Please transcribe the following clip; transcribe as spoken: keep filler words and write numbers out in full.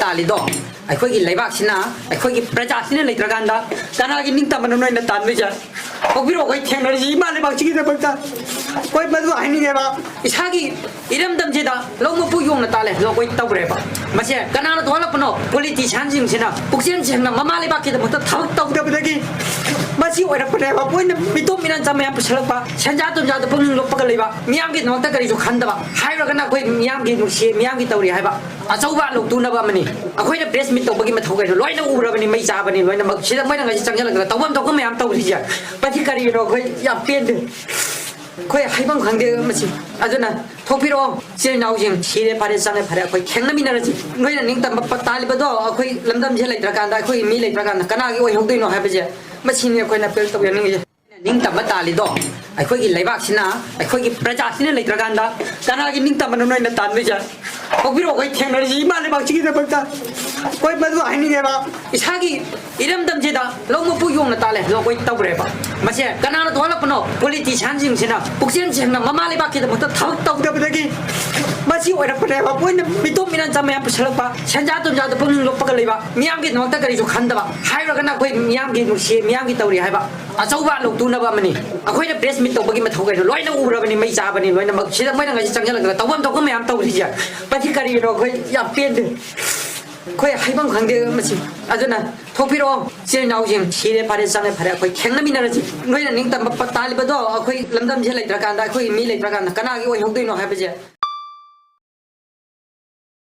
ꯇꯥꯜꯂꯤꯗꯣ ꯑꯩꯈꯣꯏꯒꯤ ꯂꯩꯕꯥꯛꯁꯤꯅ, ꯑꯩꯈꯣꯏꯒꯤ ꯄ꯭ꯔꯖꯥꯁꯤꯅ ꯂꯩꯇ꯭ꯔꯀꯥꯟꯗ ꯀꯅꯥꯒꯤ ꯅꯤꯡꯇꯝꯕꯅꯣ ꯅꯣꯏꯅ ꯇꯥꯟꯗꯣꯏꯁꯦ? ꯊꯣꯛꯄꯤꯔꯛꯑꯣ, ꯑꯩꯈꯣꯏ ꯊꯦꯡꯅꯔꯁꯤ ꯏꯃꯥ ꯂꯩꯕꯥꯛꯁꯤꯒꯤꯗꯃꯛꯇ꯫ ꯑꯩꯈꯣꯏ ꯃꯗꯨ ꯍꯥꯏꯅꯤꯡꯉꯦꯕ, ꯏꯁꯥꯒꯤ ꯏꯔꯝꯗꯝꯁꯤꯗ ꯂꯧ ꯃꯄꯨ ꯌꯣꯡꯅ ꯇꯥꯜꯂꯦ ꯍꯥꯏꯕꯗꯣ ꯑꯩꯈꯣꯏ ꯇꯧꯔꯦꯕ꯫ ꯃꯁꯦ ꯀꯅꯥꯅ ꯊꯣꯛꯍꯜꯂꯛꯄꯅꯣ? ꯄꯣꯂꯤꯇꯤꯁꯤꯌꯥꯟꯁꯤꯡꯁꯤꯅ ꯄꯨꯛꯆꯦꯜ ꯁꯦꯡꯅ ꯃꯃꯥ ꯂꯩꯕꯥꯛꯀꯤꯗꯃꯛꯇ ꯊꯕꯛ ꯇꯧꯗꯕꯗꯒꯤ ꯃꯁꯤ ꯑꯣꯏꯔꯛꯄꯅꯦꯕ꯫ ꯃꯣꯏꯅ ꯃꯤꯇꯣꯞ ꯃꯤꯔꯥꯟ ꯆꯥ ꯃꯌꯥꯝ ꯄꯨꯁꯜꯂꯛꯄ, ꯁꯦꯟꯖꯥ ꯊꯨꯝꯖꯥꯗ ꯄꯨꯛꯅꯤꯡ ꯂꯨꯞꯄꯒ ꯂꯩꯕ, ꯃꯤꯌꯥꯝꯒꯤꯗꯃꯛꯇ ꯀꯔꯤꯁꯨ ꯈꯟꯗꯕ꯫ ꯍꯥꯏꯔꯨꯔꯒꯅ ꯑꯩꯈꯣꯏ ꯃꯤꯌꯥꯝꯒꯤ ꯅꯨꯡꯁꯤ, ꯃꯤꯌꯥꯝꯒꯤ ꯇꯧꯔꯤ ꯍꯥꯏꯕ ꯑꯆꯧꯕ ꯂꯧꯇꯨꯅꯕ ꯑꯃꯅꯤ꯫ ꯑꯩꯈꯣꯏꯅ ꯄ꯭ꯔꯦꯁ ꯃꯤꯠ ꯇꯧꯕꯒꯤ ꯃꯊꯧ ꯀꯩꯅꯣ? ꯂꯣꯏꯅ ꯎꯔꯕꯅꯤ, ꯃꯩ ꯆꯥꯕꯅꯤ ꯂꯣꯏꯅꯃꯛ꯫ ꯁꯤꯗ ꯃꯣꯏꯅ ꯉꯁꯤ ꯆꯪꯁꯤꯜꯂꯛꯇꯅ ꯇꯧꯐꯝ ꯊꯣꯛꯄ ꯃꯌꯥꯝ ꯇꯧꯔꯤꯁꯦ ꯃꯁꯤ ꯀꯔꯤꯒꯤꯅꯣ? ꯑꯩꯈꯣꯏ ꯌꯥꯝ ꯄꯦꯟꯗꯦ꯫ ꯑꯩꯈꯣꯏ ꯍꯥꯏꯐꯝ ꯈꯪꯗꯦ ꯃꯁꯤ꯫ ꯑꯗꯨꯅ ꯊꯣꯛꯄꯤꯔꯛꯑꯣ, ꯏꯆꯤꯜ ꯏꯅꯥꯎꯁꯤꯡ, ꯁꯤꯔꯦ ꯐꯔꯦ, ꯆꯪꯉꯦ ꯐꯔꯦ, ꯑꯩꯈꯣꯏ ꯊꯦꯡꯅꯃꯤꯟꯅꯔꯁꯤ꯫ ꯅꯣꯏꯅ ꯅꯤꯡꯇꯝꯕ ꯄ-, ꯇꯥꯜꯂꯤꯕꯗꯣ ꯑꯩꯈꯣꯏ ꯂꯝꯗꯝꯁꯤꯗ ꯂꯩꯇ꯭ꯔꯀꯥꯟꯗ, ꯑꯩꯈꯣꯏꯒꯤ ꯃꯤ ꯂꯩꯇ꯭ꯔꯀꯥꯟꯗ ꯀꯅꯥꯒꯤ ꯑꯣꯏꯍꯧꯗꯣꯏꯅꯣ ꯍꯥꯏꯕꯁꯦ, ꯃꯁꯤꯅꯤ ꯑꯩꯈꯣꯏꯅ ꯑꯄꯤꯜ ꯇꯧꯖꯅꯤꯡꯉꯤꯁꯦ꯫ ꯅꯤꯡꯇꯝꯕ ꯇꯥꯜꯂꯤꯗꯣ ꯑꯩꯈꯣꯏꯒꯤ ꯂꯩꯕꯥꯛꯁꯤꯅ, ꯑꯩꯈꯣꯏꯒꯤ ꯄ꯭ꯔꯖꯥꯁꯤꯅ ꯂꯩꯇ꯭ꯔꯀꯥꯟꯗ ꯀꯅꯥꯒꯤ ꯅꯤꯡꯇꯝꯕꯅꯣ ꯅꯣꯏꯅ ꯇꯥꯟꯗꯣꯏꯁꯦ? ꯊꯣꯛꯄꯤꯔꯛꯑꯣ, ꯑꯩꯈꯣꯏ ꯊꯦꯡꯅꯔꯁꯤ ꯏꯃꯥ ꯂꯩꯕꯥꯛꯁꯤꯒꯤꯗꯃꯛꯇ꯫ ꯑꯩꯈꯣꯏ ꯃꯗꯨ ꯍꯥꯏꯅꯤꯡꯉꯦꯕ, ꯏꯁꯥꯒꯤ ꯏꯔꯝꯗꯝꯁꯤꯗ ꯂꯧ ꯃꯄꯨ ꯌꯣꯡꯅ ꯇꯥꯜꯂꯦ ꯍꯥꯏꯕꯗꯣ ꯑꯩꯈꯣꯏ ꯇꯧꯔꯦꯕ꯫ ꯃꯁꯦ ꯀꯅꯥꯅ ꯊꯣꯛꯍꯜꯂꯛꯄꯅꯣ? ꯄꯣꯂꯤꯇꯤꯁꯤꯌꯥꯟꯁꯤꯡꯁꯤꯅ ꯄꯨꯛꯆꯦꯜ ꯁꯦꯡꯅ ꯃꯃꯥ ꯂꯩꯕꯥꯛꯀꯤꯗꯃꯛꯇ ꯊꯕꯛ ꯇꯧꯗꯕꯗꯒꯤ ꯃꯁꯤ ꯑꯣꯏꯔꯛꯄꯅꯦꯕ꯫ ꯃꯣꯏꯅ ꯃꯤꯇꯣꯞ ꯃꯤꯔꯥꯟ ꯆꯥ ꯃꯌꯥꯝ ꯄꯨꯁꯜꯂꯛꯄ, ꯁꯦꯟꯖꯥ ꯊꯨꯝꯖꯥꯗ ꯄꯨꯛꯅꯤꯡ ꯂꯨꯞꯄꯒ ꯂꯩꯕ, ꯃꯤꯌꯥꯝꯒꯤꯗꯃꯛꯇ ꯀꯔꯤꯁꯨ ꯈꯟꯗꯕ꯫ ꯍꯥꯏꯔꯨꯔꯒꯅ ꯑꯩꯈꯣꯏ ꯃꯤꯌꯥꯝꯒꯤ ꯅꯨꯡꯁꯤ, ꯃꯤꯌꯥꯝꯒꯤ ꯇꯧꯔꯤ ꯍꯥꯏꯕ ꯑꯆꯧꯕ ꯂꯧꯇꯨꯅꯕ ꯑꯃꯅꯤ꯫ ꯑꯩꯈꯣꯏꯅ ꯄ꯭ꯔꯦꯁ ꯃꯤꯠ ꯇꯧꯕꯒꯤ ꯃꯊꯧ ꯀꯩꯅꯣ? ꯂꯣꯏꯅ ꯎꯔꯕꯅꯤ, ꯃꯩ ꯆꯥꯕꯅꯤ ꯂꯣꯏꯅꯃꯛ꯫ ꯁꯤꯗ ꯃꯣꯏꯅ ꯉꯁꯤ ꯆꯪꯁꯤꯜꯂꯛꯇꯅ ꯇꯧꯐꯝ ꯊꯣꯛꯄ ꯃꯌꯥꯝ ꯇꯧꯔꯤꯁꯦ ꯃꯁꯤ ꯀꯔꯤꯒꯤꯅꯣ? ꯑꯩꯈꯣꯏ ꯌꯥꯝ ꯄꯦꯟꯗꯦ꯫ ꯑꯩꯈꯣꯏ ꯍꯥꯏꯐꯝ ꯈꯪꯗꯦ ꯃꯁꯤ꯫ ꯑꯗꯨꯅ ꯊꯣꯛꯄꯤꯔꯛꯑꯣ, ꯏꯆꯤꯜ ꯏꯅꯥꯎꯁꯤꯡ, ꯁꯤꯔꯦ ꯐꯔꯦ, ꯆꯪꯉꯦ ꯐꯔꯦ, ꯑꯩꯈꯣꯏ ꯊꯦꯡꯅꯃꯤꯟꯅꯔꯁꯤ꯫ ꯅꯣꯏꯅ ꯅꯤꯡꯇꯝꯕ ꯄ-, ꯇꯥꯜꯂꯤꯕꯗꯣ ꯑꯩꯈꯣꯏ ꯂꯝꯗꯝꯁꯤꯗ ꯂꯩꯇ꯭ꯔꯀꯥꯟꯗ, ꯑꯩꯈꯣꯏꯒꯤ ꯃꯤ ꯂꯩꯇ꯭ꯔꯀꯥꯟꯗ ꯀꯅꯥꯒꯤ ꯑꯣꯏꯍꯧꯗꯣꯏꯅꯣ ꯍꯥꯏꯕꯁꯦ